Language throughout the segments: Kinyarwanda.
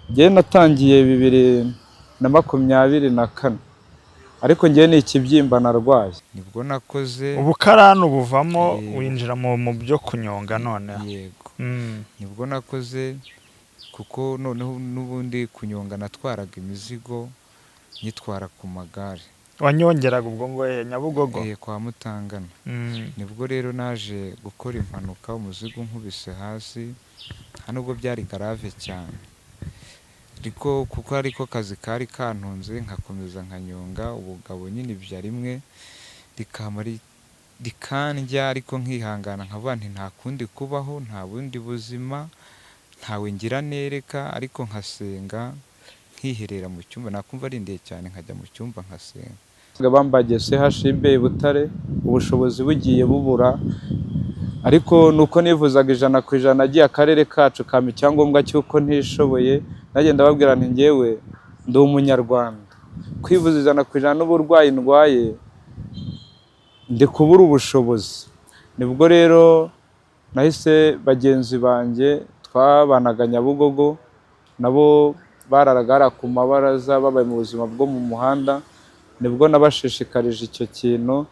Njyewe natangiye 2024, ariko njyewe ni ikibyimba narwaye. Nibwo nakoze. Ubukarani ubuvamo, winjira mu byo kunyonga noneho? Yego. Nibwo nakoze, kuko noneho n'ubundi kunyonga natwaraga imizigo, nyitwara ku magare. Wanyongeraga ubwo ngo Nyabugogo? Kwa Mutangana. Nibwo rero naje gukora impanuka, umuzigo unkubise hasi, nta nubwo byari grave cyane, ariko kuko ariko kazi kari kantunze nkakomeza nkanyonga. Ubugabo nyine ibya rimwe rikama rikandya, ariko nkihangana, nkavuga nti nta kundi kubaho, nta bundi buzima, ntawe ngira nereka, ariko nkasenga, nkiherera mu cyumba, nakumva arindiye cyane nkajya mu cyumba nkasenga. Bambagiye CHUB i Butare, ubushobozi bugiye bubura, ariko nuko nivuzaga 100%, agiye akarere kacu kampa icyangombwa cy'uko ntishoboye. Nagenda babwira nti njyewe ndi umunyarwanda, kwivuza 100% n'uburwayi ndwaye ndi kubura ubushobozi. Nibwo rero nahise bagenzi banjye twabanaga Nyabugogo, nabo bararaga hariya ku mabaraza, babaye mu buzima bwo mu muhanda. Nibwo nabashishikarije icyo kintu,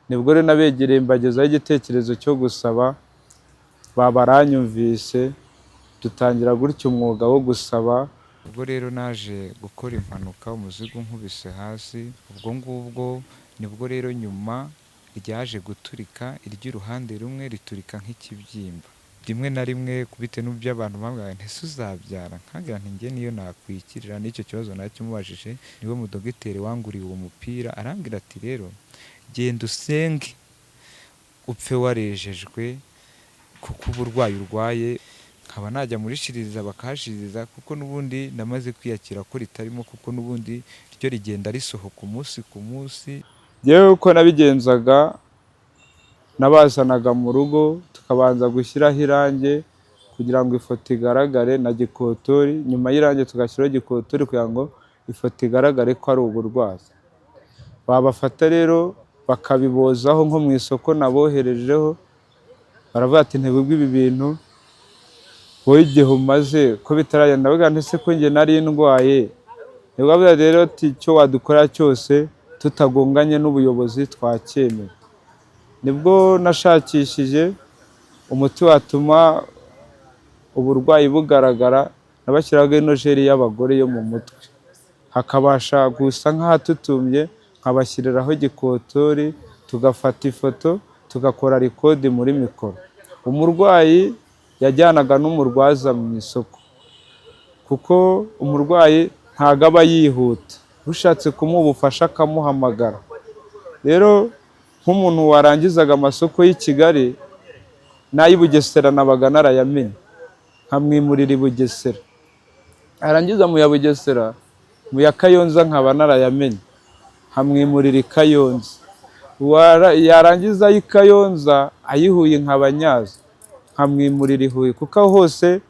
nibwo rero nabegereye mbagezaho igitekerezo cyo gusaba, baranyumvise, dutangira gutyo umwuga wo gusaba. Ubwo rero naje gukora impanuka, umuzigo unkubise hasi. Ubwo ngubwo nibwo rero nyuma ryaje guturika, iry'uruhande rumwe riturika nk'ikibyimba. Rimwe na rimwe bitewe n'ibyo abantu bambwiraga, nti ese uzabyara? Nkagira nti njye niyo nakwikirira. N'icyo kibazo nakimubajije, niwe mudogiteri wanguriye uwo mupira, arambwira ati rero genda usenge upfe warejejwe, kuko uburwayi urwaye nkaba najya muri shiriza bakahashiriza, kuko n'ubundi namaze kwiyakira ko ritarimo, kuko n'ubundi ryo rigenda risohoka umunsi ku munsi. Njyewe uko nabigenzaga, nabazanaga mu rugo, tukabanza gushyiraho irangi kugira ngo ifoto igaragare na gikotori. Nyuma y'irangi tugashyiraho gikotori kugira ngo ifoto igaragare ko ari uburwayi. Babafata rero bakabibozaho nko mu isoko naboherejeho, baravuga ati ntibubwe ibi bintu wowe igihe umaze ko bitaragenda. Ndavuga nti ese ko njye nari ndwaye? Nibwo bavuga rero ati icyo wadukorera cyose tutagonganye n'ubuyobozi twacyemera. Nibwo nashakishije umuti watuma uburwayi bugaragara, nabashyiraga ino jelly y'abagore yo mu mutwe, hakabasha gusa nk'ahatutumbye, nkabashyiriraho gikotori, tugafata ifoto, tugakora record muri mikoro. Umurwayi yajyanaga n'umurwaza mu isoko, kuko umurwayi ntago aba yihuta, ushatse kumuha ubufasha akamuhamagara. Rero nk'umuntu warangizaga amasoko y'i Kigali n'ay'i Bugesera nabaga narayamenye, nkamwimurira i Bugesera, yarangiza mu ya Bugesera, mu ya Kayonza nkaba narayamenye, nkamwimurira i Kayonza, yarangiza ay'i Kayonza, ay'i Huye nkaba nyazi, nkamwimurira i Huye, kuko aho hose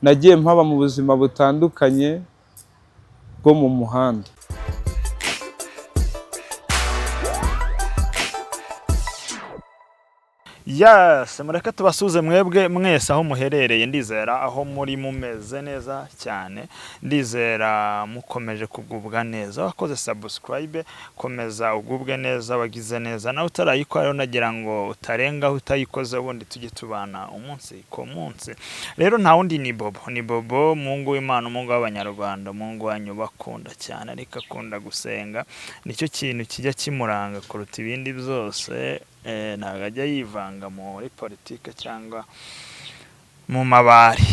nagiye mpaba mu buzima butandukanye bwo mu muhanda. Yes, mureke tubasuze mwebwe mwese aho muherereye. Ndizera aho muri mumeze neza cyane, ndizera mukomeje kugubwa neza. Wakoze subscribe, komeza ugubwe neza, wagize neza. Nawe utarayikora rero nagira ngo utarengaho utayikoze, ubundi tujye tubana umunsi ku munsi. Rero nta wundi ni Bobo, ni Bobo, Mungu w'Imana, Mungu w'Abanyarwanda, Mungu wanyu bakunda cyane, ariko akunda gusenga, nicyo kintu kijya kimuranga kuruta ibindi byose. Ntabwo ajya yivanga muri politike cyangwa mu mabari.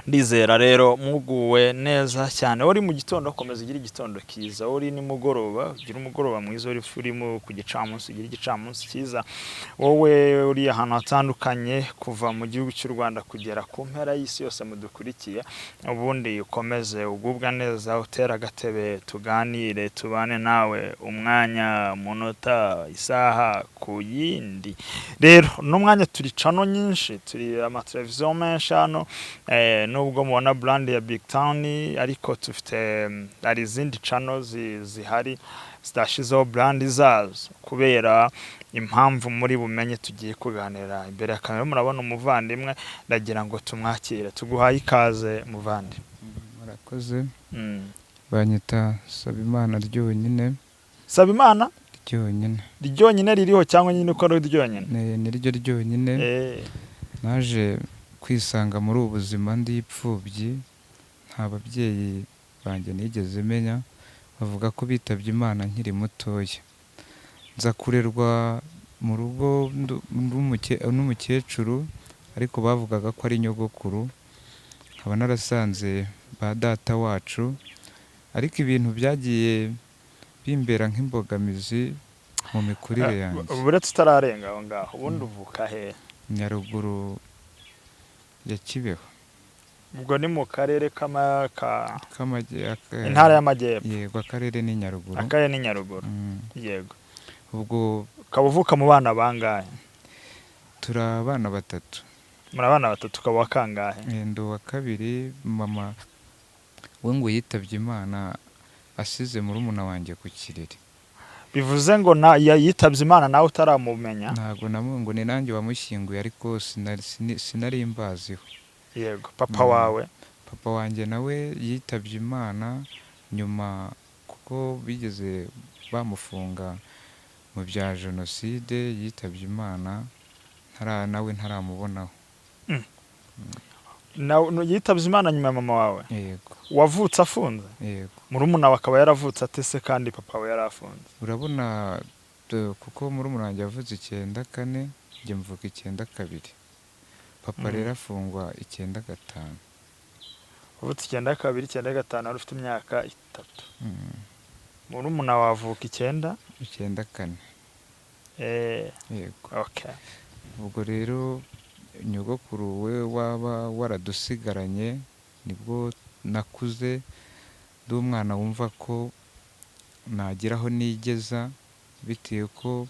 Ndizera rero muguwe neza cyane. Uri mu gitondo komeza ugire igitondo cyiza, uri nimugoroba ugire umugoroba mwiza, uri ku gicamunsi ugire igicamunsi cyiza, wowe uri ahantu hatandukanye kuva mu gihugu cy'u Rwanda kugera ku mpera y'isi yose mudukurikiye, ubundi ukomeze ugubwa neza, utere agatebe tuganire, tubane nawe umwanya, umunota, isaha ku yindi. Rero n'umwanya turi channel nyinshi, turi amateleviziyo menshi hano, nubwo mubona brand ya Big Town, ariko tufite hari izindi channel zihari. Zidashizeho brand zazo kubera impamvu muri bumenye. Tugiye kuganira imbere ya kamera, murabona umuvandimwe, ndagira ngo tumwakire. Tuguhaye ikaze, muvandi. Murakoze. Banyita Sabimana Ryonyine. Sabimana? Ryonyine. Ryonyine ririho cyangwa nyine uko ari ryonyine? Ni ryo ryonyine. Naje kwisanga muri ubu buzima ndi imfubyi, nta babyeyi banjye nigeze menya, bavuga ko bitabye Imana nkiri mutoya. Nza kurerwa mu rugo n'umukecuru, ariko bavugaga ko ari nyogokuru, nkaba narasanze ba data wacu, ariko ibintu byagiye bimbera nk'imbogamizi mu mikurire yanjye. Uretse utararenga aho ngaho, ubundi uvuka hehe? Nyaruguru ya Kibeho. Ubwo ni mu karere ka Intara Intara y'Amajyepfo? Yego, akarere ni Nyaruguru. Akarere ni Nyaruguru. Yego. Ubwo Ukaba uvuka mu bana bangahe? Turi abana batatu. Muri abana batatu, ukaba wa kangahe? Ndi uwa kabiri. Mama we ngo yitabye Imana asize murumuna wanjye ku kiriri. Bivuze ngo yitabye Imana nawe utaramumenya? Ntabwo ngo ni nanjye wamushyinguye, ariko sinari mbaziho. Yego, papa wawe? Papa wanjye nawe yitabye Imana nyuma, kuko bigeze bamufunga mu bya jenoside, yitabye Imana nawe ntaramubonaho. Yitabye Imana nyuma ya mama wawe? Yego. Wavutse afunze? Yego. Murumuna wawe akaba yaravutse ate se kandi papa we yari afunze? Urabona, kuko murumuna wanjye yavutse 94, njye mvuka 92, papa rero afungwa 95. Wavutse 92, 95 wari ufite imyaka 3. Murumuna wawe avuka icyenda? 94. Yego. Okay. Ubwo rero nyogokuru we waba waradusigaranye, nibwo nakuze ndi umwana wumva ko nagira aho nigeza, bitewe ko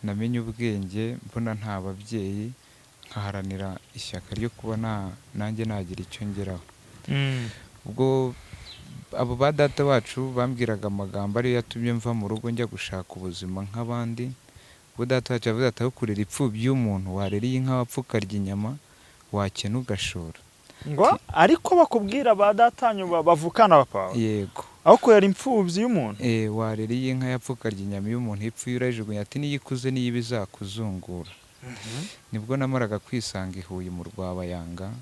namenye ubwenge mbona nta babyeyi, nkaharanira ishyaka ryo kuba nanjye nagira icyo ngeraho. Ubwo abo ba data wacu bambwiraga amagambo ariyo yatumye mva mu rugo njya gushaka ubuzima nk'abandi. Ubwo data wacu yavuze ati: "Aho kurera imfubyi y'umuntu, warera iyi nka wapfa ukarya inyama, wakena ugashora." Ngo ariko bakubwira ba datanyu bavukana papa wawe? Yego. Aho kurera imfubyi y'umuntu? Warera iyi nka yapfa ukarya inyama, iyo umuntu ipfuye urayijugunya, ati niyo ikuze niyo iba izakuzungura. Nibwo namaraga kwisanga i Huye mu Rwabayanga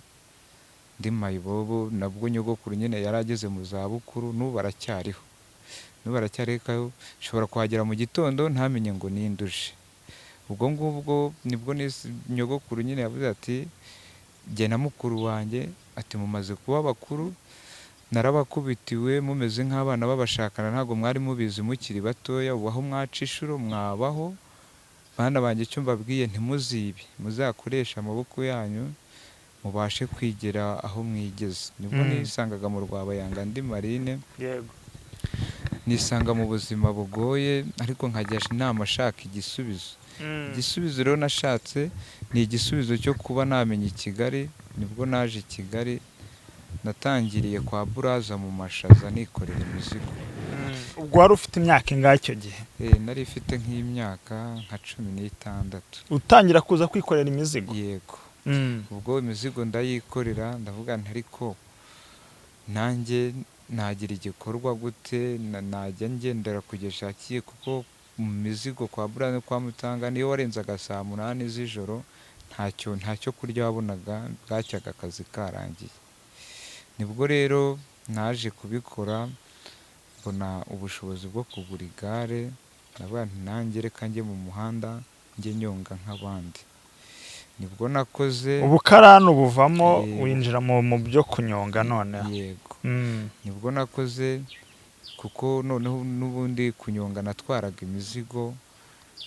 ndi mayibobo. Nabwo nyogokuru nyine yari ageze mu zabukuru, n'ubu aracyariho, n'ubu aracyariho. Nshobora kuhagera mu gitondo ntamenye ngo ninde uje. Ubwo ngubwo nibwo nyogokuru nyine yavuze ati jye na mukuru wanjye, ati mumaze kuba bakuru, narabakubitiwe mumeze nk'abana b'abashakana, ntabwo mwari mubizi mukiri batoya. Ubu aho mwaca inshuro mwabaho, bana banjye, icyo mbabwiye, ntimuzibe, muzakoreshe amaboko yanyu mubashe kwigera aho mwigeze. Nibwo nisangaga mu Rwabayanga ndi marine. Nisanga mu buzima bugoye, ariko nkajya inama ashaka igisubizo. Igisubizo rero nashatse ni igisubizo cyo kuba namenya i Kigali. Nibwo naje i Kigali, natangiriye kwa Buraza mu mashaza nikorera imizigo. Ubwo wari ufite imyaka ingahe icyo gihe? Nari ifite nk'imyaka nka 16. Utangira kuza kwikorera imizigo? Yego. Ubwo imizigo ndayikorera, ndavuga nti ariko nanjye nagira igikorwa gute, najya ngendera kugeshakiye, kuko mu mizigo kwa Buraza no kwa Mutanga niyo warenzaga saa 8 z'ijoro ntacyo kurya wabonaga, bwacyaga akazi karangiye. Nibwo rero naje kubikora, mbona ubushobozi bwo kugura igare, ndavuga nti nanjye reka njye mu muhanda njye nyonga nk'abandi. Nibwo nakoze. Ubukarani ubuvamo, Yego. winjira mu byo kunyonga noneho? Yego. Nibwo nakoze, kuko noneho n'ubundi kunyonga natwaraga imizigo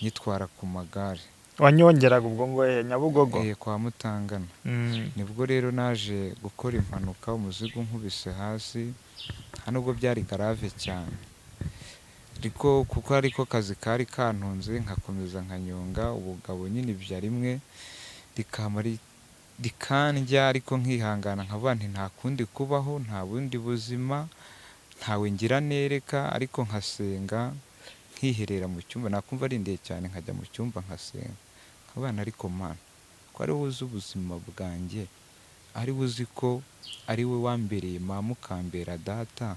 nyitwara ku magare. Wanyongeraga ubwo ngo Nyabugogo? Kwa Mutangana. Nibwo rero naje gukora impanuka, umuzigo unkubise hasi, nta nubwo byari grave cyane, ariko kuko ariko kazi kari kantunze nkakomeza nkanyonga. Ubugabo nyine ibya rimwe rikama rikandya, ariko nkihangana nkavuga nti nta kundi kubaho, nta bundi buzima, ntawe ngira nereka, ariko nkasenga. Nkiherera mu cyumba, nakumva arindiye cyane nkajya mu cyumba nkasenga, nkabana, ariko Mana, ko ari wowe uzi ubuzima bwanjye, ari we uzi ko ari we wambereye mama ukambera data,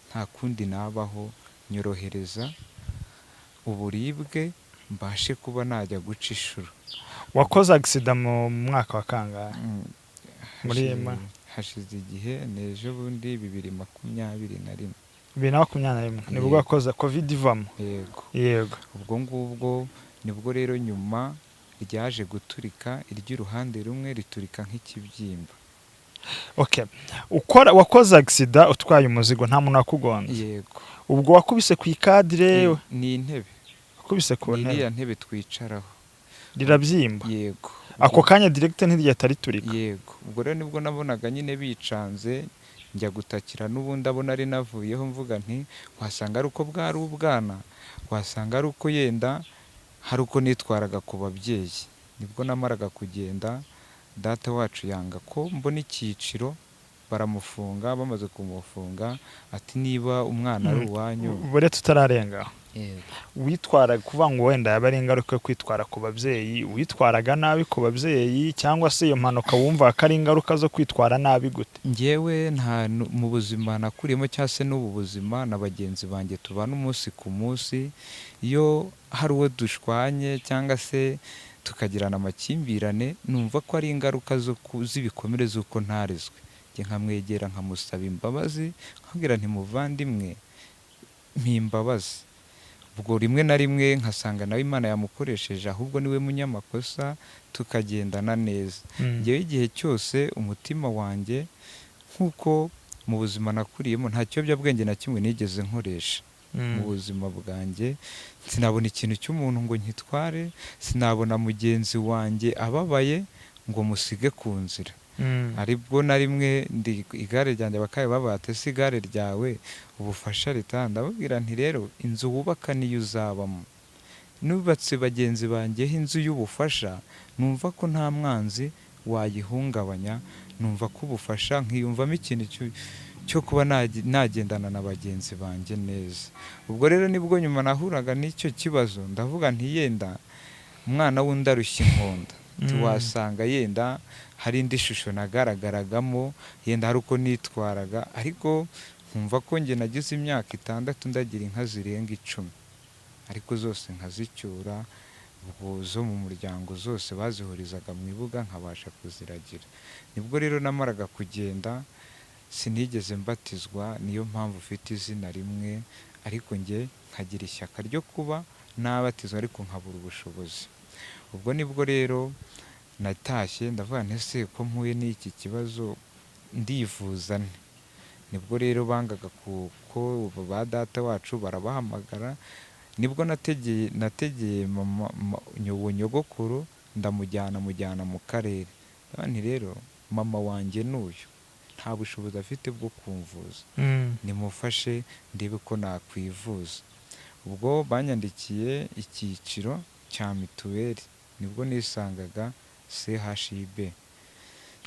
nta kundi nabaho, nyorohereza uburibwe mbashe kuba najya guca inshuro. Wakoze accident mu mwaka wa kangahe? Muri Hashize igihe, ni ejo bundi 2021. 2021 nibwo Yego. wakoze, COVID ivamo? Yego. Yego. Ubwo ngubwo nibwo rero nyuma ryaje guturika, iry'uruhande rumwe riturika nk'ikibyimba. Okay, ukora, wakoze accident utwaye umuzigo, nta muntu wakugonze? Yego. Ubwo wakubise ku ikadire? Ni intebe. Wakubise ku Ni ntebe? iriya ntebe twicaraho. Rirabyimba? Yego. Ako kanya direct ntiryahita riturika? Yego. Ubwo rero nibwo nabonaga nyine bicanze, njya gutakira n'ubundi abona ari navuyeho, mvuga nti wasanga ari uko bwari ubwana, wasanga ari uko yenda hari uko nitwaraga ku babyeyi. Nibwo namaraga kugenda, data wacu yanga ko mbona icyiciro, baramufunga. Bamaze kumufunga ati niba umwana ari uwanyu. Bure tutararenga, witwara kuvuga ngo wenda yaba ari ingaruka yo kwitwara ku babyeyi, witwaraga nabi ku babyeyi, cyangwa se iyo mpanuka wumva ko ari ingaruka zo kwitwara nabi gute? Njyewe nta mu buzima nakuriyemo cyangwa se n'ubu buzima na bagenzi banjye tubana umunsi ku munsi, iyo hari uwo dushwanye cyangwa se tukagirana amakimbirane, numva ko ari ingaruka z'ibikomere z'uko ntarezwe. Njye nkamwegera nkamusaba imbabazi, nkabwira nti muvandimwe, mpa imbabazi. Ubwo rimwe na rimwe nkasanga nawe Imana yamukoresheje, ahubwo niwe munyamakosa, tukagendana neza. Njyewe igihe cyose umutima wanjye, nk'uko mu buzima nakuriyemo nta kiyobyabwenge na kimwe nigeze nkoresha mu buzima bwanjye, sinabona ikintu cy'umuntu ngo nkitware, sinabona mugenzi wanjye ababaye ngo musige ku nzira. Aribwo na rimwe ndi igare ryanjye bakaye babate se igare ryawe ubufasha ritanda, ndababwira nti rero inzu wubaka niyo uzabamo. Nubatse bagenzi banjyeho inzu y'ubufasha, numva ko nta mwanzi wayihungabanya, numva ko ubufasha nkiyumvamo ikintu cyo kuba nagendana na bagenzi banjye neza. Ubwo rero nibwo nyuma nahuraga n'icyo kibazo, ndavuga nti yenda umwana w'undi arushya inkonda. Ntiwasanga yenda hari indi shusho nagaragaragamo, yenda hari uko nitwaraga, ariko nkumva ko njye nagize imyaka 6 ndagira inka zirenga 10, ariko zose nkazicyura. Ubwo zo mu muryango zose bazihurizaga mu ibuga nkabasha kuziragira. Nibwo rero namaraga kugenda, sinigeze mbatizwa, niyo mpamvu ufite izina rimwe, ariko njye nkagira ishyaka ryo kuba nabatizwa ariko nkabura ubushobozi. Ubwo nibwo rero natashye, ndavuga nti ese ko mpuye n'iki kibazo ndivuza nte? Nibwo rero bangaga kuko ba data wacu barabahamagara. Nibwo nategeye mama nyogokuru, ndamujyana, mujyana mu karere. Ndavuga nti rero mama wanjye n'uyu nta bushobozi afite bwo kumvuza, nimufashe ndebe ko nakwivuza. Ubwo banyandikiye icyiciro cya mituweli, nibwo nisangaga CHUB.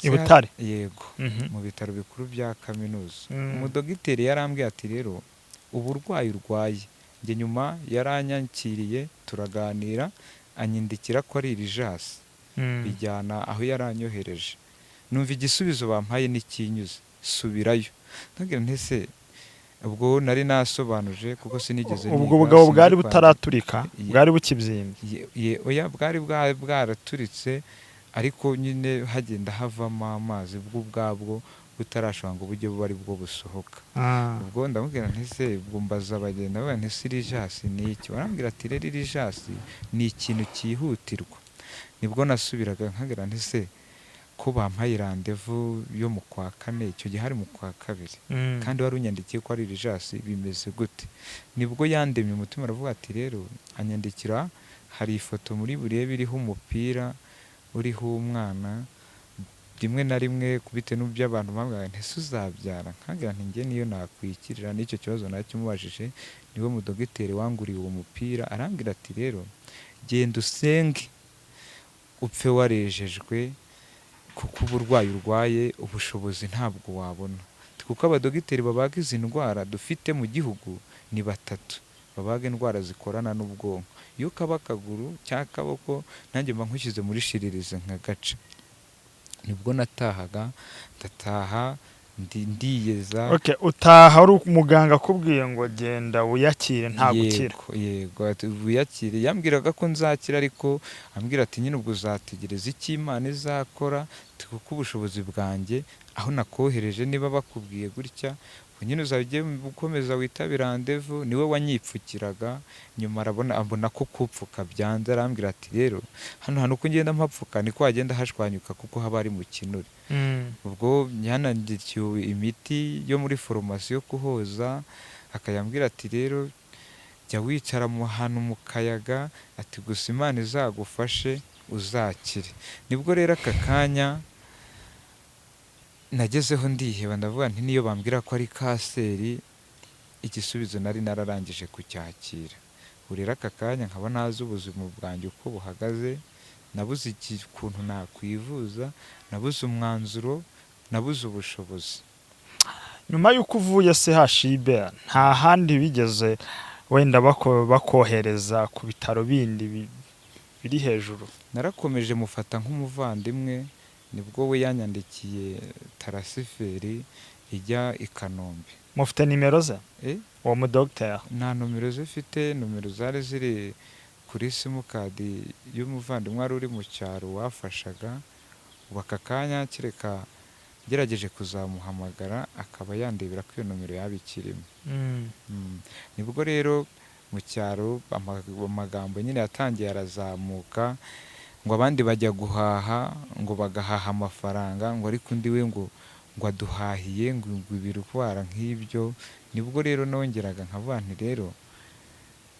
I Butare? Yego, mu bitaro bikuru bya kaminuza. Umudogiteri yarambwiye ati rero uburwayi urwaye, njye nyuma yaranyakiriye turaganira, anyindikira ko ari irijasi, bijyana aho yaranyohereje, numva igisubizo bampaye n'ikinyuze, subirayo. Ndabwira nti ese ubwo nari nasobanuje kuko sinigeze Ubwo niga, bugabo sinzi bwari kwandika. Butaraturika? Bwari bukibyimbye? Oya, bwari bwaraturitse, ariko nyine hagenda havamo amazi, bwo ubwabwo butarashobora ngo bujye buba ari bwo busohoka. Ubwo ndamubwira nti se, ubwo mbaza bagenda bavuga nti se irijasi ni iki? Barambwira ati rero irijasi ni ikintu cyihutirwa. Nibwo nasubiraga nkagira nti se ko bampaye randevu yo mu kwa kane, icyo gihe hari mu kwa kabiri, kandi wari unyandikiye ko ari irijasi, bimeze gute? Nibwo yandemye umutima, aravuga ati rero, anyandikira hari ifoto muri burebe iriho umupira uriho umwana. Rimwe na rimwe bitewe n'ibyo abantu bambwiraga nti ese uzabyara, nkagira nti njye niyo nakwikirira. N'icyo kibazo nakimubajije, niwe mudogiteri wanguriye uwo mupira, arambwira ati rero genda usenge upfe warejejwe, kuko uburwayi urwaye ubushobozi ntabwo wabona, kuko abadogiteri babaga izi ndwara dufite mu gihugu ni batatu. Babaga indwara zikorana n'ubwonko. Iyo kaba akaguru cyangwa akaboko, nanjye mba nkushyize muri chirurgie nkagaca. Nibwo natahaga, ndataha, ndiyeza. Okay, utaha ari umuganga akubwiye ngo genda wiyakire, nta gukira? Yego, ati wiyakire. Yambwiraga ko nzakira, ariko ambwira ati nyine ubwo uzategereza icyo Imana izakora, ati kuko ubushobozi bwanjye aho nakohereje niba bakubwiye gutya, ubwo nyine uzajya ukomeza witabire rendez-vous. Niwe wanyipfukiraga. Nyuma arabona, abona ko kupfuka byanze, arambwira ati rero hano hantu uko ngenda mpapfuka niko hagenda hashwanyuka, kuko haba ari mu kinure. Ubwo yanandikiwe imiti yo muri farumasi yo kuhoza, akayambwira ati rero jya wicara mu hantu mu kayaga, ati gusa Imana izagufashe uzakire. Nibwo rero aka kanya nagezeho ndiheba, ndavuga nti niyo bambwira ko ari kanseri, igisubizo nari nararangije kucyakira. Ubu rero aka kanya nkaba ntazi ubuzima bwanjye uko buhagaze, nabuze ukuntu nakwivuza, nabuze umwanzuro, nabuze ubushobozi. Nyuma y'uko uvuye CHUB, nta handi bigeze wenda bakohereza ku bitaro bindi biri hejuru? Narakomeje mufata nk'umuvandimwe. Nibwo we yanyandikiye transfert ijya i Kanombe. Mufite nimero ze? Eh? Uwo mudogiteri? Nta nomero zifite. Nomero zari ziri kuri simukadi y'umuvandimwe wari uri mu cyaro wafashaga. Ubu aka kanya kereka ngerageje kuzamuhamagara akaba yandebera ko iyo nomero yaba ikirimo. Nibwo rero mu cyaro amagambo nyine yatangiye arazamuka, ngo abandi bajya guhaha, ngo bagahaha amafaranga, ngo ariko undi we ngo aduhahiye ngo ibirwara nk'ibyo. Nibwo rero nongeraga nkavuga nti rero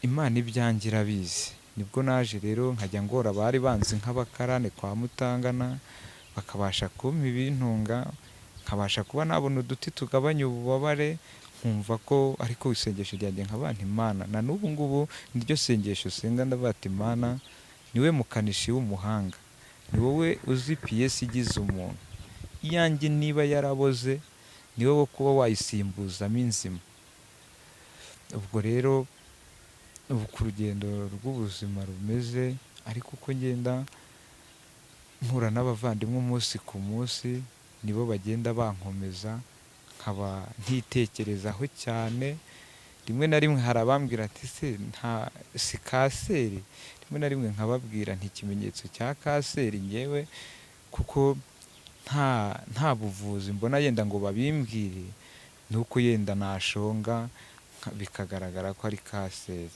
Imana ibyanjye irabizi. Nibwo naje rero nkajya ngora abari banzi nk'abakarane kwa Mutangana, bakabasha kumpa ibintunga, nkabasha kuba nabona uduti tugabanya ububabare, nkumva ko ariko isengesho ryanjye nkavuga nti Imana, na n'ubu ngubu niryo sengesho senga, ndavuga ati Imana, niwe mukanishi w'umuhanga, ni wowe uzi pièce igize umuntu, iyanjye niba yaraboze ni wowe kuba wayisimbuzamo inzima. Ubwo rero ubu ku rugendo rw'ubuzima rumeze, ariko uko ngenda mpura n'abavandimwe umunsi ku munsi, nibo bagenda bankomeza, nkaba ntitekerezaho cyane. Rimwe na rimwe hari abambwira ati se nta si kanseri? Rimwe na rimwe nkababwira nti ikimenyetso cya kanseri ngewe, kuko nta buvuzi mbona yenda ngo babimbwire, ni uko yenda nashonga bikagaragara ko ari kanseri.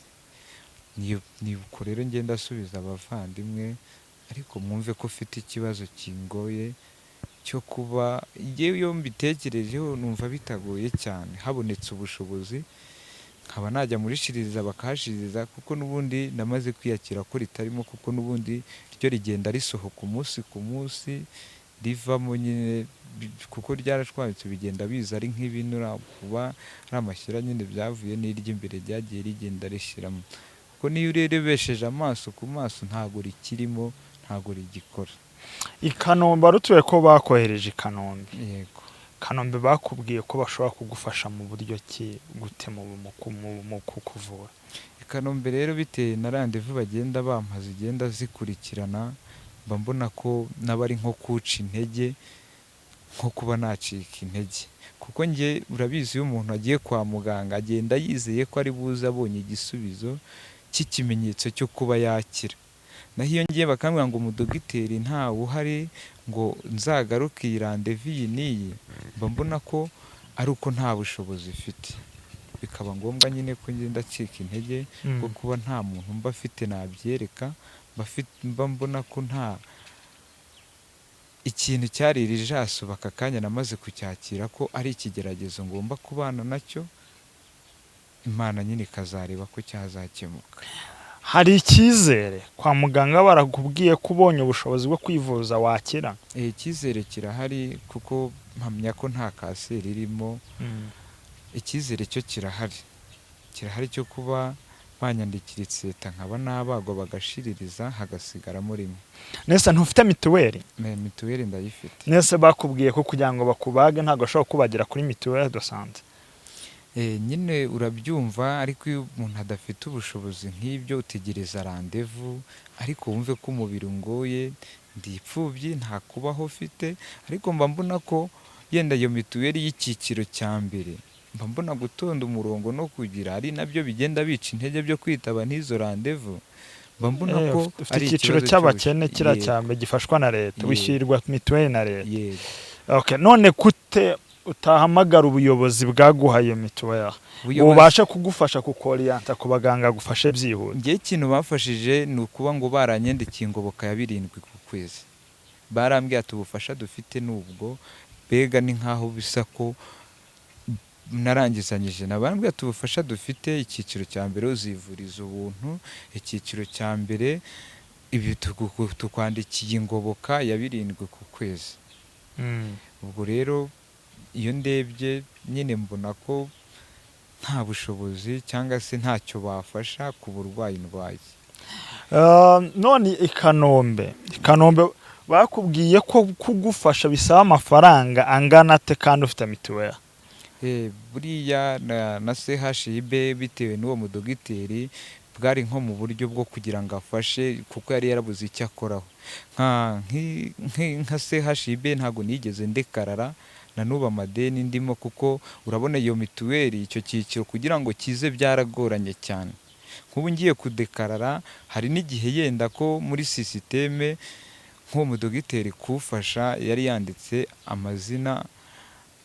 Ni uko rero ngenda asubiza abavandimwe, ariko mwumve ko ufite ikibazo kingoye cyo kuba njyewe iyo mbitekerejeho numva bitagoye cyane. Habonetse ubushobozi nkaba najya muri chirurgie bakahashiririza, kuko n'ubundi namaze kwiyakira ko ritarimo, kuko n'ubundi ryo rigenda risohoka umunsi ku munsi, rivamo nyine kuko ryarashwanyutse, bigenda biza ari nk'ibinura, kuba ari amashyira nyine byavuye n'iry'imbere ryagiye rigenda rishiramo, kuko niyo urebesheje amaso ku maso ntabwo rikirimo, ntabwo rigikora. I Kanombe wari utuye, ko bakohereje i Kanombe? Yego. Kanombe bakubwiye ko bashobora kugufasha mu buryo ki, gute mu kukuvura? I Kanombe rero, bitewe na rendez-vous bagenda bampa zigenda zikurikirana, mba mbona ko n'abari nko kuca intege, nko kuba nacika intege, kuko njye urabizi, iyo umuntu agiye kwa muganga agenda yizeye ko ari buze abonye igisubizo cy'ikimenyetso cyo kuba yakira. Naho iyo ngiye bakambwira ngo umudogiteri ntawe uhari, ngo nzagaruke iyi rendez-vous iyi n'iyi, mba mbona ko ari uko nta bushobozi mfite, bikaba ngombwa nyine ko ngenda acika intege bwo kuba nta muntu mba afite nabyereka, mba mbona ko nta ikintu cyari irijasu. Aka kanya namaze kucyakira ko ari ikigeragezo ngomba kubana nacyo, Imana nyine ikazareba ko cyazakemuka. Hari icyizere kwa muganga barakubwiye ko ubonye ubushobozi bwo kwivuza wakira? Icyizere kirahari, kuko mpamya ko nta kanseri irimo. Icyizere cyo kirahari, kirahari cyo kuba banyandikira itseta nkaba nabagwa bagashiririza hagasigaramo rimwe. Nese ntufite mituweli? Mituweli ndayifite. Nese bakubwiye ko kugira ngo bakubage ntabwo bashobora kubagira kuri mutuelle de santé? Nyine urabyumva, ariko iyo umuntu adafite ubushobozi nk'ibyo utegereza randevu, ariko wumve ko umubiri ungoye, ndi imfubyi, nta kubaho ufite, ariko mba mbona ko yenda iyo mituweli y'icyiciro cya mbere, mba mbona gutonda umurongo no kugira ari nabyo bigenda bica intege byo kwitaba n'izo randevu, mba mbona ko Ufite ari icyiciro ikibazo cy'abakene cy'ubushobozi. kiriya Yego, cya mbere gifashwa na leta, Yego. wishyurirwa mituweli na leta. Yego. Okay, none kute utahamagara ubuyobozi bwaguhaye iyo mituweli, Ubuyobozi- bubashe kugufasha kukoriyanta ku baganga gufashe byihuse? Njye ikintu bafashije ni ukuba ngo baranyandikiye ingoboka ya 7 ku kwezi. Barambwiye ati ubufasha dufite ni ubwo, mbega ni nk'aho bisa ko narangizanyije na barambwiye ati ubufasha dufite, icyiciro cya mbere uzivuriza ubuntu, icyiciro cya mbere ibi tukwandikiye ingoboka ya 7 ku kwezi. Ubwo rero iyo ndebye nyine mbona ko nta bushobozi cyangwa se ntacyo bafasha ku burwayi ndwaye. None i Kanombe bakubwiye ko kugufasha bisaba amafaranga angana ate kandi ufite mituweli? Buriya na CHUB, bitewe n'uwo mudogiteri, bwari nko mu buryo bwo kugira ngo afashe, kuko yari yarabuze icyo akoraho. Nka CHUB ntabwo nigeze ndekarara, na n'ubu amadeni ndimo, kuko urabona iyo mituweli icyo cyiciro kugira ngo kize byaragoranye cyane. Nk'ubu ngiye kudekarara, hari n'igihe yenda ko muri sisiteme nk'uwo mudogiteri kufasha yari yanditse amazina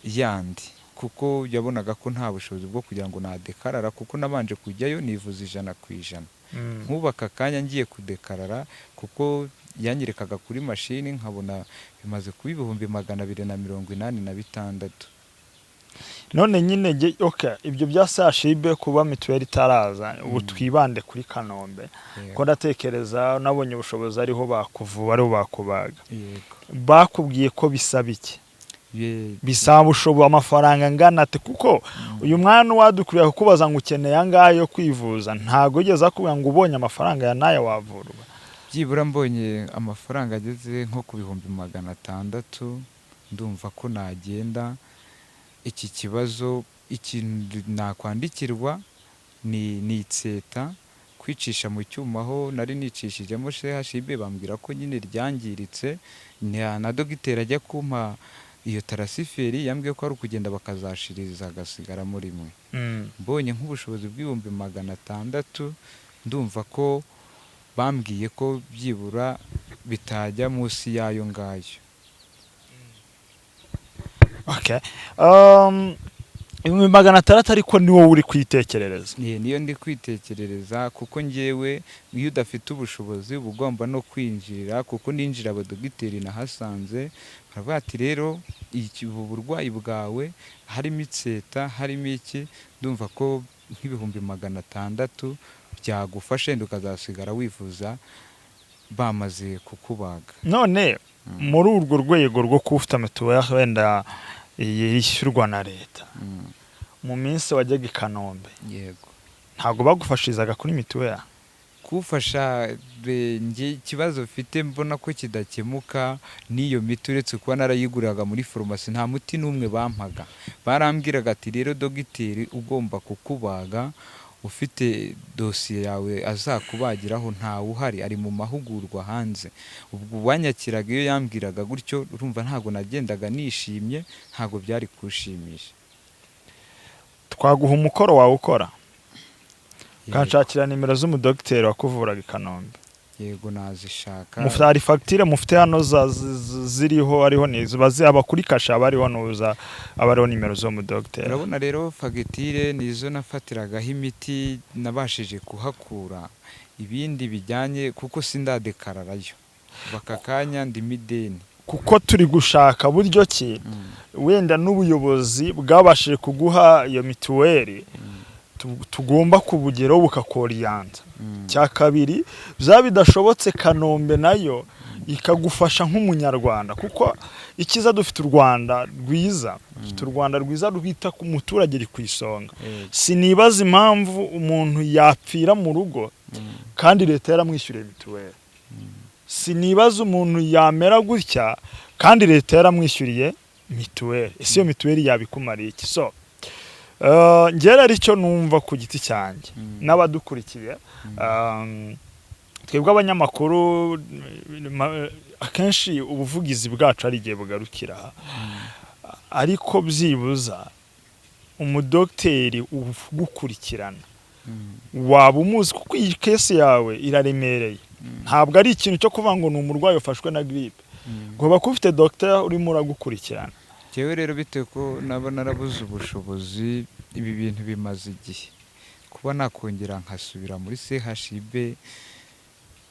yandi, kuko yabonaga ko nta bushobozi bwo kugira ngo nadekarara, kuko nabanje kujyayo nivuza 100%. Nk'ubu aka kanya ngiye kudekarara, kuko yanyerekaga kuri mashini nkabona bimaze kuba 286,000. None nyine okay, ibyo bya CHUB kuba mituweli itaraza, ubu twibande kuri Kanombe, ko ndatekereza nabonye ubushobozi ariho bakuvura, ariho bakubaga. Yego. Bakubwiye ko bisaba iki? Bisaba ubushobozi amafaranga angana ate? Kuko uyu mwana wadukuriye kukubaza ngo ukeneye angahe yo kwivuza, ntabwo wigeze akubwira ngo ubonye amafaranga ya n'aya wavurwa. Byibura mbonye amafaranga ageze nko ku 600,000, ndumva ko nagenda. Iki kibazo, ikintu nakwandikirwa ni itseta, kwicisha mu cyuma, aho nari nicishijemo CHUB bambwira ko nyine ryangiritse, na dogiteri ajya kumpa iyo tarasiferi yambwiye ko ari ukugenda bakazashiriza agasigaramo rimwe. Mbonye nk'ubushobozi bw'600,000, ndumva ko bambwiye ko byibura bitajya munsi y'ayo ngayo. Okay. 600,000, ariko ni wowe uri kwitekerereza? Niyo ndi kwitekerereza, kuko ngewe iyo udafite ubushobozi uba ugomba no kwinjira, kuko ninjira abadogiteri nahasanze baravuga ati rero ubu burwayi bwawe harimo itseta, harimo iki, ndumva ko nk'600,000 byagufasha, wenda ukazasigara wivuza bamaze kukubaga. None muri urwo rwego rwo kuba ufite mituweli wenda yishyurwa na leta, mu minsi wajyaga i Kanombe, Yego. ntabwo bagufashirizaga kuri mituweli? Kufasha njye ikibazo mfite mbona ko kidakemuka n'iyo miti, uretse kuba narayiguriraga muri farumasi, nta muti n'umwe bampaga. Barambwiraga ati rero dogiteri ugomba kukubaga ufite dosiye yawe azakubagiraho ntawe uhari, ari mu mahugurwa hanze. Ubwo uwanyakiraga iyo yambwiraga gutyo, urumva ntabwo nagendaga nishimye, ntabwo byari kunshimisha. Twaguha umukoro wawe ukora, ukanshakira nimero z'umudogiteri wakuvuraga i Kanombe. Yego, nazishaka. Mufite, hari fagitire mufite hano ziriho, hariho ni ziba aba kuri kashe, aba hariho nuza, aba hariho nimero z'umudogiteri. Urabona rero fagitire nizo nafatiragaho imiti nabashije kuhakura, ibindi bijyanye kuko sindadekararayo baka kanya ndimo ideni. Kuko turi gushaka buryo ki wenda n'ubuyobozi bwabashije kuguha iyo mituweli tugomba kubugeraho bukakoriyanza. Cya kabiri, byaba bidashobotse Kanombe nayo ikagufasha nk'umunyarwanda, kuko icyiza dufite u Rwanda rwiza, dufite u Rwanda rwiza rwita ku muturage, iri ku isonga. Sinibaza impamvu umuntu yapfira mu rugo kandi leta yaramwishyuriye mituweli. Sinibaza umuntu yamera gutya kandi leta yaramwishyuriye mituweli. Ese iyo mituweli yabikumariye iki? So Njye rero icyo numva ku giti cyanjye n'abadukurikiye, twebwe abanyamakuru, akenshi ubuvugizi bwacu ari igihe bugarukira aha. Ariko byibuza umudogiteri ugukurikirana waba umuzi, kuko iyi case yawe iraremereye. Ntabwo ari ikintu cyo kuvuga ngo ni umurwayi ufashwe na grippe. Ugomba kuba ufite dogiteri urimo uragukurikirana. Njyewe rero, bitewe ko naba narabuze ubushobozi, ibi bintu bimaze igihe, kuba nakongera nkasubira muri CHUB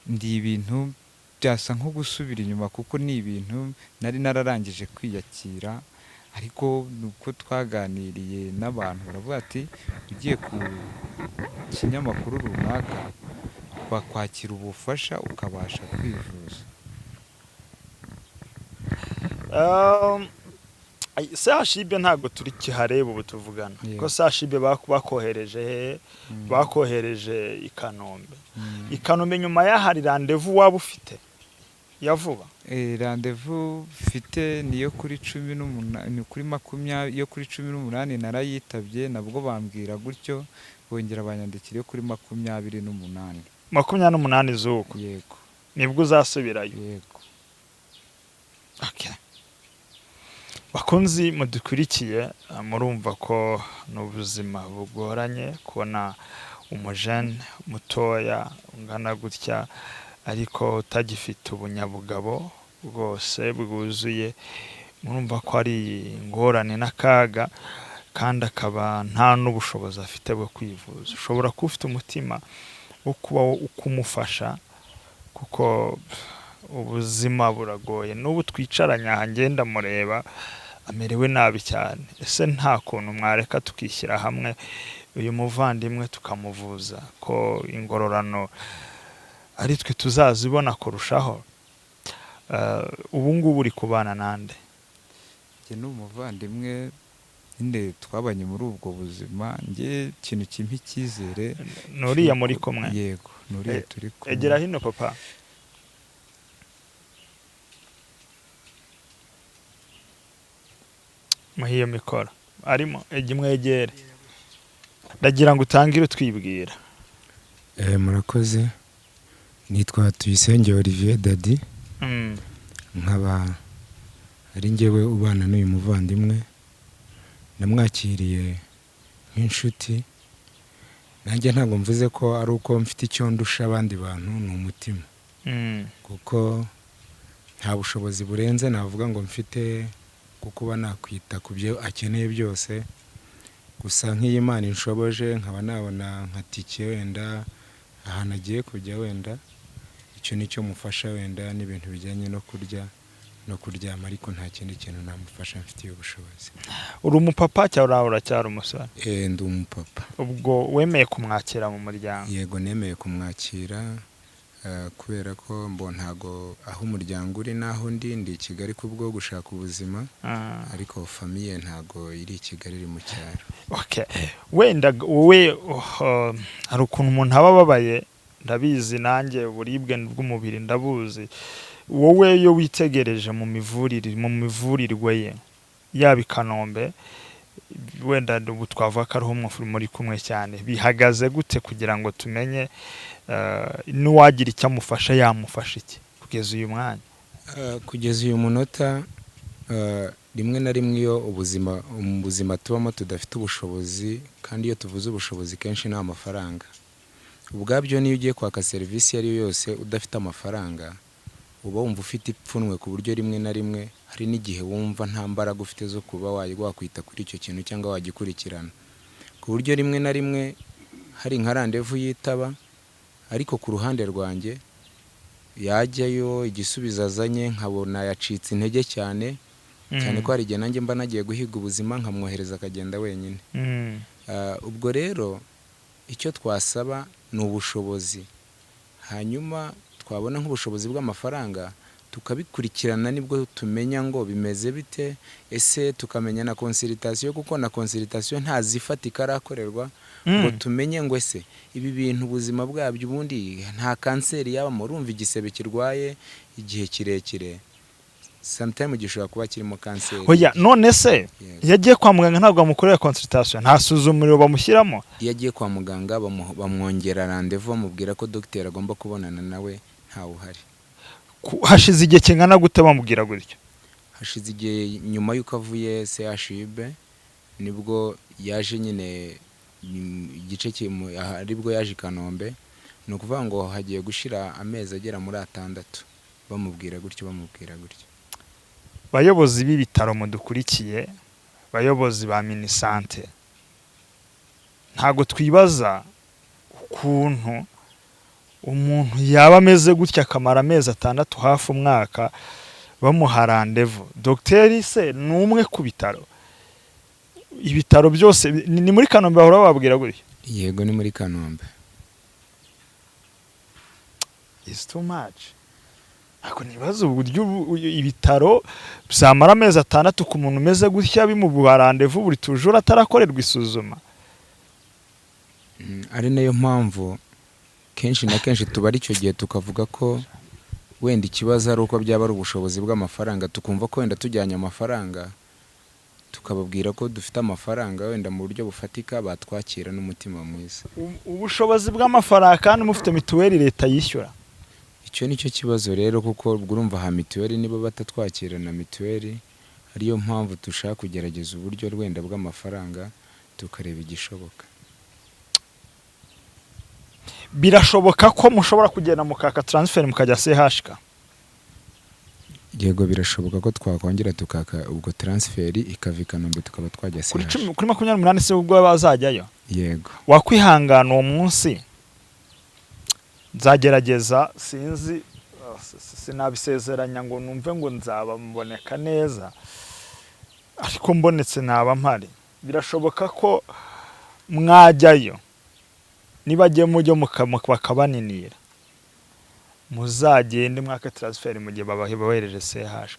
ndi ibintu byasa nko gusubira inyuma, kuko ni ibintu nari nararangije kwiyakira. Ariko nuko twaganiriye n'abantu, baravuga ati ugiye ku kinyamakuru runaka bakwakira ubufasha ukabasha kwivuza. CHUB ntabwo turi kihareba ubu tuvugana, ko CHUB bakohereje hehe? Bakohereje i Kanombe. I Kanombe nyuma y'ahari rendez-vous waba ufite ya vuba? Rendez-vous mfite niyo kuri 18, ni kuri 20, yo kuri 18 narayitabye, nabwo bambwira gutyo, bongera banyandikira iyo kuri 28. 28 z'uku? Yego. Nibwo uzasubirayo? Yego. Okay. Bakunzi mudukurikiye, murumva ko ni ubuzima bugoranye kubona umujene mutoya ungana gutya ariko utagifite ubunyabugabo bwose bwuzuye. Murumva ko ari ingorane n'akaga, kandi akaba nta n'ubushobozi afite bwo kwivuza. Ushobora kuba ufite umutima wo kuba kumufasha, kuko ubuzima buragoye. N'ubu twicaranye aha ngenda mureba amerewe nabi cyane. Ese nta kuntu mwareka tukishyira hamwe, uyu muvandimwe tukamuvuza, ko ingororano ari twe tuzazibona kurushaho? Ubu ngubu uri kubana nande? Njye ni umuvandimwe nyine twabanye muri ubwo buzima. Njye ikintu kimpa icyizere Ni uriya muri kumwe? Yego, ni uriya turi kumwe. Egera hino, papa. Muhe iyo mikoro arimo, ejya umwegere. Ndagira ngo utangire utwibwira. Murakoze, nitwa Tuyisenge Olivier Dadi, nkaba ari njyewe ubana n'uyu muvandimwe. Namwakiriye nk'inshuti. Nanjye ntabwo mvuze ko ari uko mfite icyo ndusha abandi bantu, ni umutima, kuko nta bushobozi burenze navuga ngo mfite bwo kuba nakwita ku byo akeneye byose. Gusa nk'iyo Imana inshoboje nkaba nabona nka tike wenda ahantu agiye kujya, wenda icyo ni cyo mufasha, wenda n'ibintu bijyanye no kurya no kuryama, ariko nta kindi kintu namufasha mfitiye ubushobozi. Uri umupapa cyangwa uracyari umusore? Ndi umupapa. Ubwo wemeye kumwakira mu muryango? Yego, nemeye kumwakira, kubera ko mbo ntago aho umuryango uri n'aho ndi i Kigali kubwo gushaka ubuzima, ariko famille ntago iri i Kigali, iri mu cyaro. Okay. Wenda wowe, hari ukuntu umuntu aba ababaye, ndabizi nanjye uburibwe bw'umubiri ndabuzi. Wowe iyo witegereje mu mivurirwe ye, yaba i Kanombe, wenda ubu twavuga ko ariho muri kumwe cyane, bihagaze gute kugira ngo tumenye n'uwagira icyo amufasha yamufasha iki kugeza uyu mwanya? Kugeza uyu munota, rimwe na rimwe iyo ubuzima mu buzima tubamo tudafite ubushobozi, kandi iyo tuvuze ubushobozi kenshi ni amafaranga ubwabyo, niyo ugiye kwaka serivisi iyo ari yo yose udafite amafaranga, uba wumva ufite ipfunwe, ku buryo rimwe na rimwe hari n'igihe wumva nta mbaraga ufite zo kuba wakwita kuri icyo kintu cyangwa wagikurikirana, ku buryo rimwe na rimwe hari nka rendez-vous yitaba, ariko ku ruhande rwanjye yajyayo igisubizo azanye nkabona yacitse intege cyane cyane, ko hari igihe nanjye mba nagiye guhiga ubuzima nkamwohereza akagenda wenyine. Ubwo rero icyo twasaba ni ubushobozi, hanyuma twabona nk'ubushobozi bw'amafaranga tukabikurikirana, nibwo tumenya ngo bimeze bite, ese tukamenya na consultation, kuko na consultation ntazifatika arakorerwa ngo tumenye ngo ese ibi bintu ubuzima bwabyo ubundi nta kanseri yabamo. Urumva igisebe kirwaye igihe kirekire. Sometime gishobora kuba kirimo kanseri. Oya, none se Yego. iyo agiye kwa muganga ntabwo bamukorera consultation, nta suzumiro bamushyiramo? Iyo agiye kwa muganga bamwongera rendez-vous, bamubwira ko dogiteri agomba kubonana nawe ntawe uhari. Hashize igihe kingana gute bamubwira gutyo? Hashize igihe. Nyuma y'uko avuye CHUB nibwo yaje nyine, igice aha, aribwo yaje i Kanombe. Ni ukuvuga ngo hagiye gushira amezi agera muri 6 bamubwira gutyo, bamubwira gutyo. Bayobozi b'ibitaro mudukurikiye, bayobozi ba Minisante, ntabwo twibaza ukuntu umuntu yaba ameze gutya akamara amezi 6, hafi umwaka, bamuha rendez-vous. Dogiteri se ni umwe ku bitaro, ibitaro byose? Ni muri Kanombe bahora bababwira gutya? Yego, ni muri Kanombe. Is too much. Ntabwo nibaza uburyo ibitaro byamara amezi 6 ku muntu umeze gutya bimuha rendez-vous buri tujura atarakorerwa isuzuma. Ari nayo mpamvu kenshi na kenshi tubara icyo gihe, tukavuga ko wenda ikibazo ari uko byaba ari ubushobozi bw'amafaranga, tukumva ko wenda tujyanye amafaranga tukababwira ko dufite amafaranga, wenda mu buryo bufatika batwakira n'umutima mwiza. Ubushobozi bw'amafaranga kandi mufite mituweli leta yishyura? Icyo ni cyo kibazo rero, kuko ubwo urumva ha mituweli niba batatwakira na mituweli, ariyo mpamvu dushaka kugerageza uburyo wenda bw'amafaranga tukareba igishoboka. Birashoboka ko mushobora kugenda mukaka transfert mukajya CHK? Yego, birashoboka ko twakongera tukaka ubwo transfert ikava i Kanombe tukaba twajya Kuri CH. 10, kuri 28 se ubwo bazajyayo? Yego. Wakwihangana uwo munsi nzagerageza, sinzi, sinabisezeranya ngo numve ngo nzaba mboneka neza, ariko mbonetse naba mpari. Birashoboka ko mwajyayo, niba mujyo bakabaninira, muzagende mwaka transfert mu gihe babahereje CH.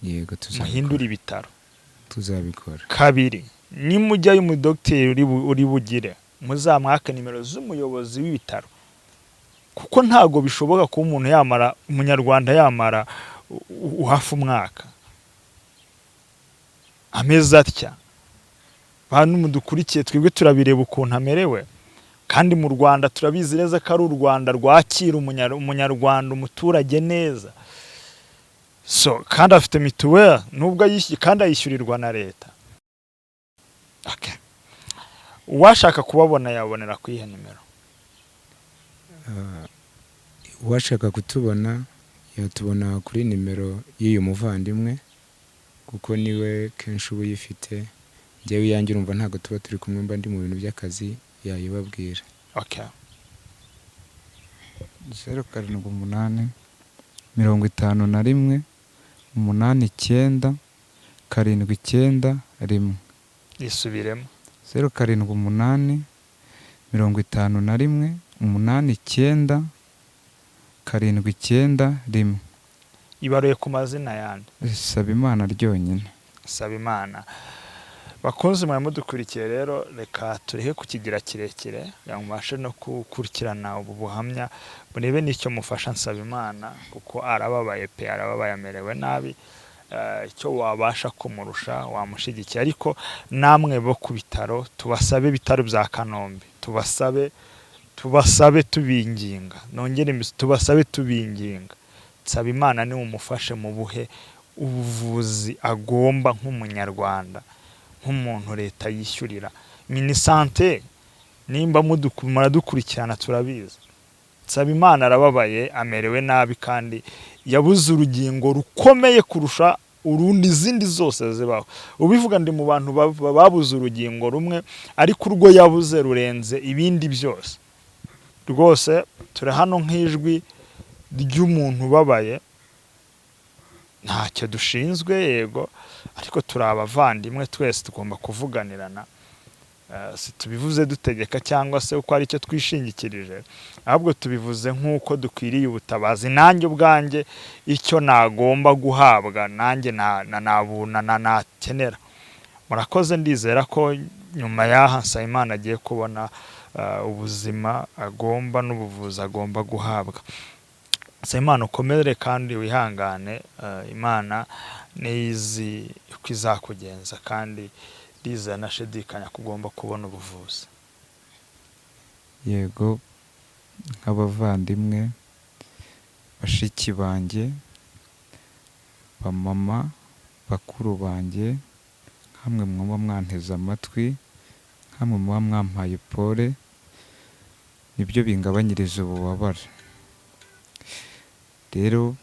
Yego, tuzabikora. Muhindure ibitaro. Tuzabikora. Kabiri, nimujyayo umudogiteri uri bugire, muzamwake nimero z'umuyobozi w'ibitaro, kuko ntabwo bishoboka kuba umuntu yamara, umunyarwanda yamara hafi umwaka ameze atya. Bantu mudukurikiye, twebwe turabireba ukuntu amerewe, kandi mu Rwanda turabizi neza ko ari u Rwanda rwakira umunyarwanda, umuturage neza. So kandi afite mituweli nubwo ayishyuye, kandi ayishyurirwa na leta. Okay. Uwashaka kubabona yabonera ku iyihe nimero? Uwashaka kutubona yatubona kuri nimero y'uyu muvandimwe, kuko niwe kenshi uba uyifite. Njyewe iyanjye urumva ntabwo tuba turi kumwe, mba ndi mu bintu by'akazi, yayibabwira. Okay. 078 51 89 791. Yisubiremo. 078 51 89 791. Ibaruye ku mazina yandi? Saba Imana ryonyine. Saba Imana. Bakunzi mwe mudukurikiye rero, reka tureke kukigira kirekire kugira ngo mubashe no gukurikirana ubu buhamya, murebe n'icyo mufasha Nsabimana, kuko arababaye pe, arababaye, amerewe nabi. Icyo wabasha kumurusha wamushigikiye, ariko namwe bo ku bitaro tubasabe, ibitaro bya Kanombe tubasabe, tubasabe tubinginga, nongere tubasabe tubinginga, Nsabimana ni umufashe mu buhe ubuvuzi agomba nk'umunyarwanda, nk'umuntu leta yishyurira. Minisante, nimba muradukurikirana turabizi, Nsabimana arababaye, amerewe nabi, kandi yabuze urugingo rukomeye kurusha urundi izindi zose zibaho. Ubivuga ndi mu bantu babuze urugingo rumwe, ariko urwo yabuze rurenze ibindi byose. Rwose turi hano nk'ijwi ry'umuntu ubabaye, ntacyo dushinzwe yego, ariko turi abavandimwe twese, tugomba kuvuganirana. Si tubivuze dutegeka cyangwa se uko ari cyo twishingikirije, ahubwo tubivuze nk'uko dukwiriye ubutabazi. Nanjye ubwanjye icyo nagomba guhabwa nanjye nabuna nakenera. Murakoze, ndizera ko nyuma y'aha Nsabimana agiye kubona ubuzima agomba n'ubuvuzi agomba guhabwa. Nsabimana, ukomere kandi wihangane. Imana niyo izi uko izakugenza, kandi ndizera nashidikanya ko ugomba kubona ubuvuzi. Yego, nk'abavandimwe, bashiki banjye, bamama, bakuru banjye, nkamwe muba mwanteze amatwi, nkamwe muba mwampaye pole, nibyo bingabanyiriza ububabare. Rero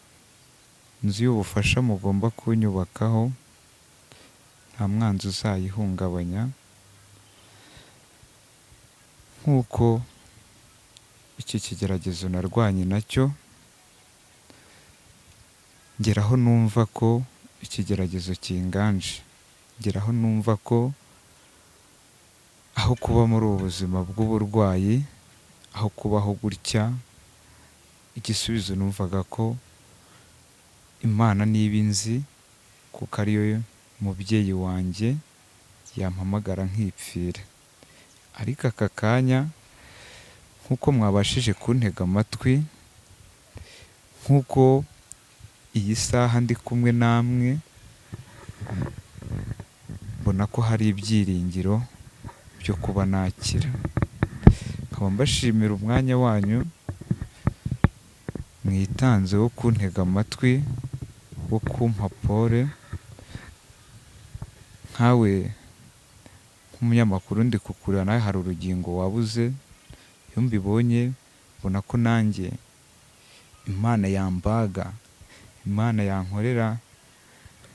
inzu y'ubufasha mugomba kunyubakaho, nta mwanzi uzayihungabanya, nk'uko iki kigeragezo narwanye nacyo, ngeraho numva ko ikigeragezo kinganje, ngeraho numva ko aho kuba muri ubu buzima bw'uburwayi, aho kubaho gutya, igisubizo numvaga ko Imana niba inzi, kuko ariyo mubyeyi wanjye, yampamagara nkipfira. Ariko aka kanya nk'uko mwabashije kuntega amatwi, nk'uko iyi saha ndi kumwe namwe, mbona ko hari ibyiringiro byo kuba nakira. Nkaba mbashimira umwanya wanyu mwitanze wo kuntega amatwi, wo kumpa pole, nkawe nk'umunyamakuru ndi kukureba nawe hari urugingo wabuze, iyo mbibonye mbona ko nanjye Imana yambaga, Imana yankorera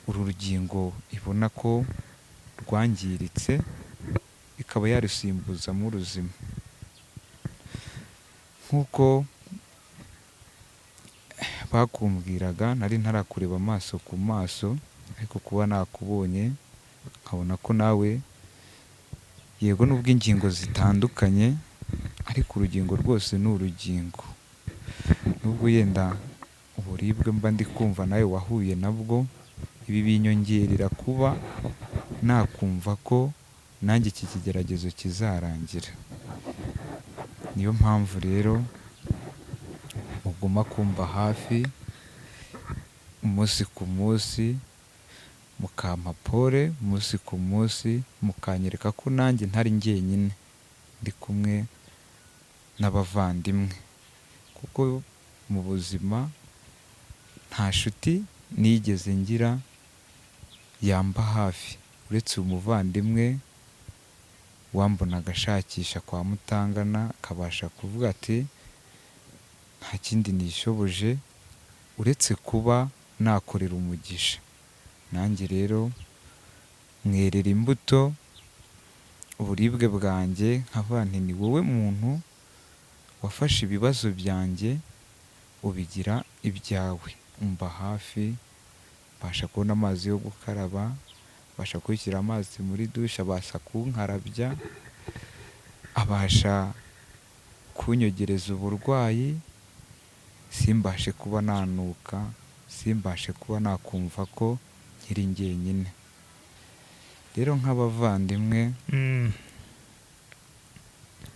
uru rugingo ibona ko rwangiritse, ikaba yarusimbuzamo uruzima. Nk'uko bakumbwiraga nari ntarakureba amaso ku maso, ariko kuba nakubonye nkabona ko nawe yego nubwo ingingo zitandukanye, ariko urugingo rwose ni urugingo. Nubwo yenda uburibwe mba ndi kumva nawe wahuye nabwo, ibi binyongerera kuba nakumva ko nanjye iki kigeragezo kizarangira. Niyo mpamvu rero muguma kumba hafi umunsi ku munsi, mukampa pole umunsi ku munsi, mukanyereka ko nanjye ntari njyenyine, ndi kumwe n'abavandimwe, kuko mu buzima nta nshuti nigeze ngira yamba hafi uretse umuvandimwe wambonaga ashakisha kwa Mutangana, akabasha kuvuga ati nta kindi nishoboje uretse kuba nakorera umugisha. Nanjye rero mwerera imbuto uburibwe bwanjye, nkavuga nti ni wowe muntu wafashe ibibazo byanjye ubigira ibyawe, umba hafi, mbasha kubona amazi yo gukaraba, abasha kunshyira amazi muri dushe, abasha kunkarabya, abasha kunyogereza uburwayi, simbashe kuba nanuka, simbashe kuba nakumva ko nkiri njyenyine. Rero nk'abavandimwe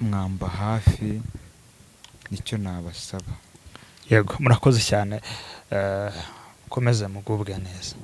mwamba hafi, nicyo nabasaba. Yego, murakoze cyane, mukomeze mugubwe neza.